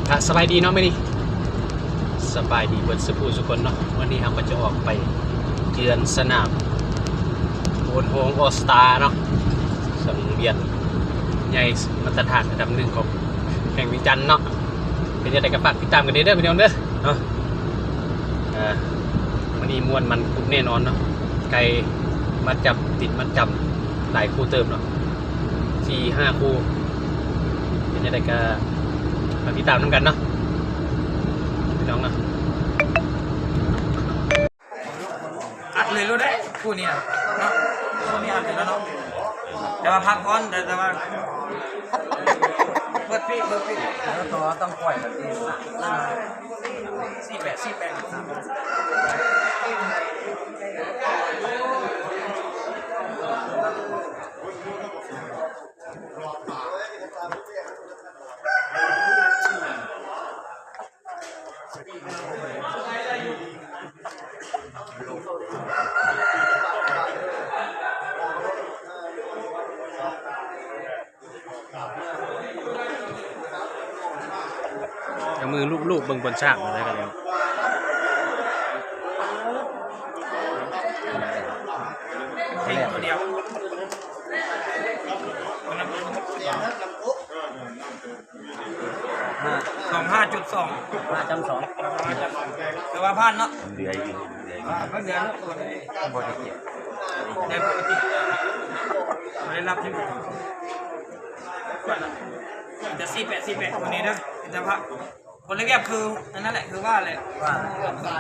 ກະສະບາຍດີເນາະ ມື້ນີ້ ສະບາຍດີເບິດສູ່ຜູ້ສູ່ຄົນເນາະ. ມື້ນີ້ເຮົາກໍຈະອອກໄປເຈື່ອນສະໜາມໂພນໂຮງອໍສະຕາເນາະ, ສັງວຽນໃຫຍ່ມາດຕະຖານອັນດັບໜຶ່ງຂອງແຂວງວຽງຈັນເນາະ. ເປັນຈັ່ງໃດກໍຝາກຕິດຕາມກັນເດີ ເດີພີ່ນ້ອງເດີເນາະ. ອ່າ ມື້ນີ້ມ່ວນມັນຄຸກແນ່ນອນເນາະ, ໄກ່ມັດຈຳ ຕິດມັດຈຳຫຼາຍຄູ່ເຕີບເນາະ. ສີ່ຫ້າຄູ່ ເປັນຈັ່ງໃດກໍມາຕິດຕາມນຳກັນເນາະ ພີ່ນ້ອງເນາະ. ອັດເລີຍໂລດເດ້ ຄູ່ນີ້ນະເນາະ, ຄູ່ນີ້ອັດເລີຍແລ້ວເນາະ. ແຕ່ວ່າພັກກ່ອນ ແຕ່ ແຕ່ວ່າເປີດປີ ເປີດປີ ແລ້ວຕໍ່ຕ້ອງປ່ອຍແບບນີ້ ສີ່ແປດ ສີ່ແປດ ເອົາມືລູບໆເບິ່ງບົນສາກມາໄດ້ກໍແລ້ວ. ເພງຕົວດຽວ ສອງຫ້າຈຸດສອງ ຫ້າຈຸດສອງ ຖືວ່າຜ່ານເນາະ. ເຫຼືອຢູ່ ເຫຼືອຢູ່ ອ່າ ມັນເຫຼືອລູກຕົວໃດ ບໍ່ໄດ້ເກັບ ໄດ້ປົກກະຕິ ບໍ່ໄດ້ຮັບທີ່ ແຕ່ສີ່ແປດ ສີ່ແປດ ຕົວນີ້ເດີ ເປັນເຈົ້າພາບ. ກົດລະບຽບຄືອັນນັ້ນແຫຼະ ຄືວ່າແຫຼະ ວ່າ